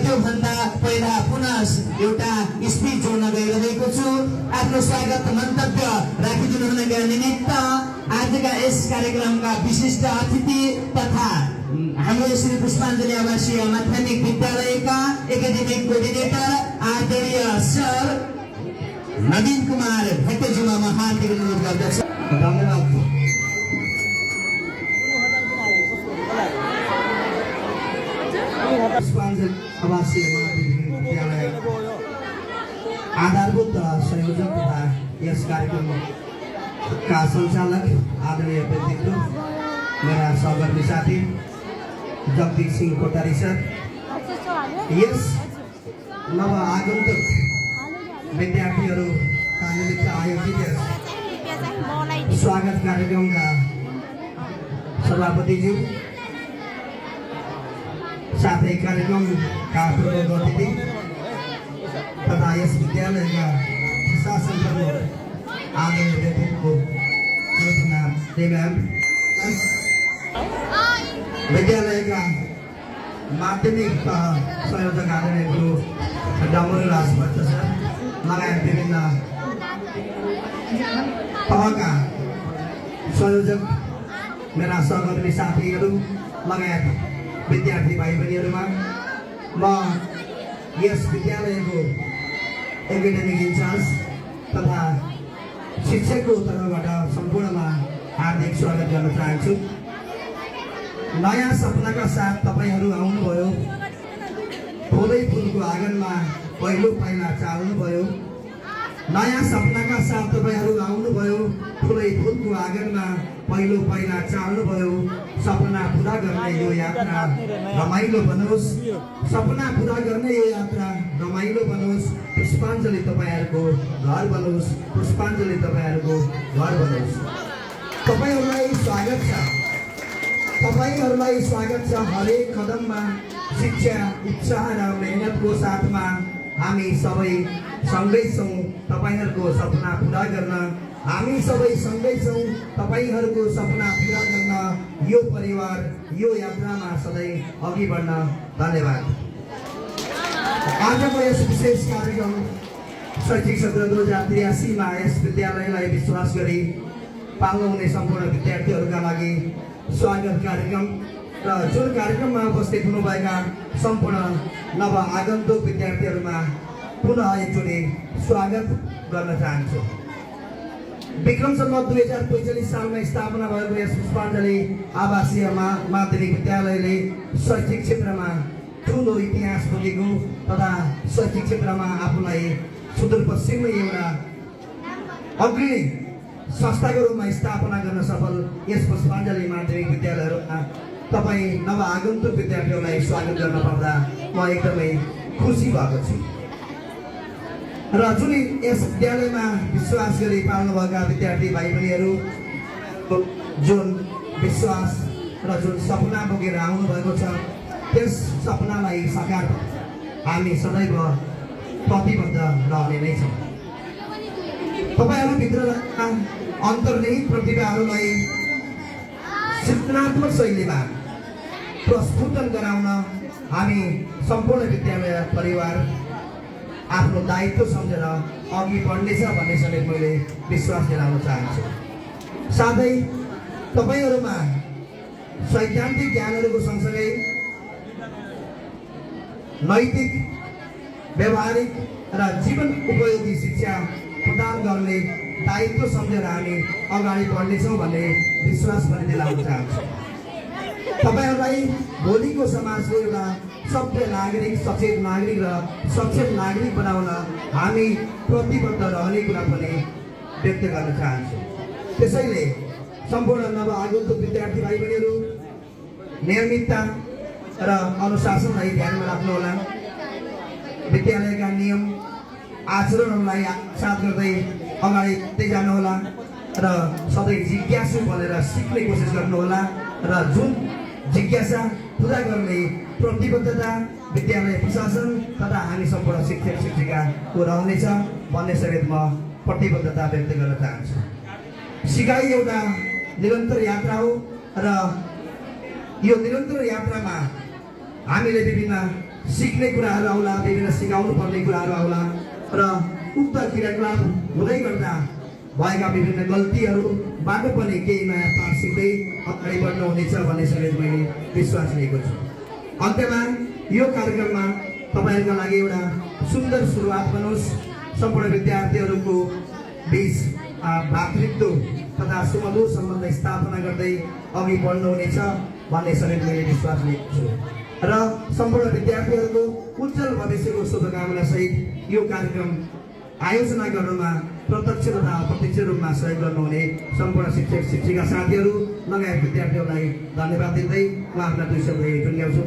त्योभन्दा पहिला पुनः एउटा स्पिच जोड्न गइरहेको छु। आफ्नो स्वागत मन्तव्य राखिदिनु हुनका निमित्त आजका यस कार्यक्रमका विशिष्ट अतिथि तथा हाम्रो श्री पुष्पाञ्जली आवासीय माध्यमिक विद्यालयका एकाडेमिक कोअर्डिनेटर आदरणीय सर नवीन कुमार भट्टज्यूमा म हार्दिक अनुरोध गर्दछु। धन्यवाद। पुष्पाञ्जली आवासीय माध्यमिक विद्यालय आधारभूत संयोजक तथा यस कार्यक्रमका सञ्चालक आदरणीय व्यक्तित्व मेरा सहकर्मी साथी जगदीश सिंह कोठारी सर, यस नव आगन्तुक विद्यार्थीहरूका निमित्त आयोजित स्वागत कार्यक्रमका सभापतिज्यू साथै कार्यक्रमका प्रमुख अतिथि तथा यस विद्यालयका शासन प्रमुख आदरणीय व्यक्तित्व विद्यालयका माध्यमिक संयोजक आदरणीय गुरु डमरू राज भट्ट सर लगायत विभिन्न तहका संयोजक मेरा सहकर्मी साथीहरू लगायत विद्यार्थी भाइ बहिनीहरूमा म यस विद्यालयको एकाडेमिक इन्चार्ज तथा शिक्षकको तर्फबाट सम्पूर्णमा हार्दिक स्वागत गर्न चाहन्छु। नयाँ सपनाका साथ तपाईहरू आउनुभयो, फुलै फुलको आँगनमा पहिलो पाइला चाल्नुभयो। नयाँ सपनाका साथ तपाईहरू आउनुभयो, फुलै फुलको आँगनमा पहिलो पाइला चाल्नुभयो। सपना पुरा गर्ने यो यात्रा रमाइलो बनोस्, सपना पुरा गर्ने यो यात्रा रमाइलो बनोस्। पुष्पाञ्जली तपाईहरूको घर बनोस्, पुष्पाञ्जली तपाईहरूको घर बनोस्। तपाईहरूलाई स्वागत छ, तपाईहरूलाई स्वागत छ। हरेक कदममा शिक्षा, उत्साह र मेहनतको साथमा हामी सबै सँगै छौँ तपाईहरूको सपना पुरा गर्न। हामी सबै सँगै छौँ तपाईहरूको सपना पुरा गर्न। यो परिवार यो यात्रामा सधैँ अघि बढ्न। धन्यवाद। आजको यस विशेष कार्यक्रम शैक्षिक सत्र 2083 मा यस विद्यालयलाई विश्वास गरी पाल्नु हुने सम्पूर्ण विद्यार्थीहरूका लागि स्वागत कार्यक्रम र जुन कार्यक्रममा उपस्थित हुनुभएका सम्पूर्ण नव आगन्तुक विद्यार्थीहरूमा पुनः एकचोटि स्वागत गर्न चाहन्छु। विक्रम सम्वत 2045 सालमा स्थापना भएको यस पुष्पाञ्जली आवासीय माध्यमिक विद्यालयले शैक्षिक क्षेत्रमा ठुलो इतिहास बोकेको तथा शैक्षिक क्षेत्रमा आफूलाई सुदूरपश्चिममै एउटा अग्रणी संस्थाको रूपमा स्थापना गर्न सफल यस पुष्पाञ्जली माध्यमिक विद्यालयहरूमा तपाईँ नव आगन्तुक विद्यार्थीहरूलाई स्वागत गर्न पाउँदा म एकदमै खुसी भएको छु। र जुन यस विद्यालयमा विश्वास गरी पाल्नुभएका विद्यार्थी भाइ बहिनीहरू जुन विश्वास र जुन सपना बोकेर आउनुभएको छ त्यस सपनालाई साकार हामी सदैव प्रतिबद्ध रहने नै छौँ। तपाईँहरूभित्रका अन्तर्निहित प्रतिभाहरूलाई सृजनात्मक शैलीमा प्रस्फुटन गराउन हामी सम्पूर्ण विद्यालय परिवार आफ्नो दायित्व सम्झेर अघि बढ्नेछ भन्ने समेत मैले विश्वास दिलाउन चाहन्छु। साथै तपाईहरूमा सैद्धान्तिक ज्ञानहरूको सँगसँगै नैतिक, व्यावहारिक र जीवन उपयोगी शिक्षा प्रदान गर्ने दायित्व सम्झेर हामी अगाडि बढ्नेछौँ भन्ने विश्वास पनि दिलाउन चाहन्छु। तपाईहरूलाई भोलिको समाजको एउटा सभ्य नागरिक, सचेत नागरिक र सक्षम नागरिक बनाउन हामी प्रतिबद्ध रहने कुरा पनि व्यक्त गर्न चाहन्छु। त्यसैले सम्पूर्ण नव आगन्तुक विद्यार्थी भाइ बहिनीहरू नियमितता र अनुशासनलाई ध्यानमा राख्नुहोला। विद्यालयका नियम आचरणहरूलाई साथ गर्दै अगाडि बढ्दै जानुहोला र सधैँ जिज्ञासु बनेर सिक्ने कोसिस गर्नुहोला र जुन जिज्ञासा पुरा गर्ने प्रतिबद्धता विद्यालय प्रशासन तथा हामी सम्पूर्ण शिक्षक शिक्षिकाको रहनेछ भन्ने समेत म प्रतिबद्धता व्यक्त गर्न चाहन्छु। सिकाइ एउटा निरन्तर यात्रा हो र यो निरन्तर यात्रामा हामीले विभिन्न सिक्ने कुराहरू आउला, विभिन्न सिकाउनु पर्ने कुराहरू आउला र उक्त क्रियाकलाप हुँदै गर्दा भएका विभिन्न गल्तीहरूबाट पनि केही नयाँ पाठ सिक्दै अगाडि बढ्नुहुनेछ भन्ने समेत मैले विश्वास लिएको छु। अन्त्यमा यो कार्यक्रममा तपाईँहरूका लागि एउटा सुन्दर सुरुवात बनोस्, सम्पूर्ण विद्यार्थीहरूको बीच भातृत्व तथा सुमधुर सम्बन्ध स्थापना गर्दै अघि बढ्नुहुनेछ भन्ने समेत मैले विश्वास लिएको छु र सम्पूर्ण विद्यार्थीहरूको उज्जवल भविष्यको शुभकामना सहित यो कार्यक्रम आयोजना गर्नुमा प्रत्यक्ष तथा अप्रत्यक्ष रूपमा सहयोग गर्नुहुने सम्पूर्ण शिक्षक शिक्षिका साथीहरू लगायत विद्यार्थीहरूलाई धन्यवाद दिँदै उहाँहरूलाई दुई शब्द टुङ्ग्याउँछु।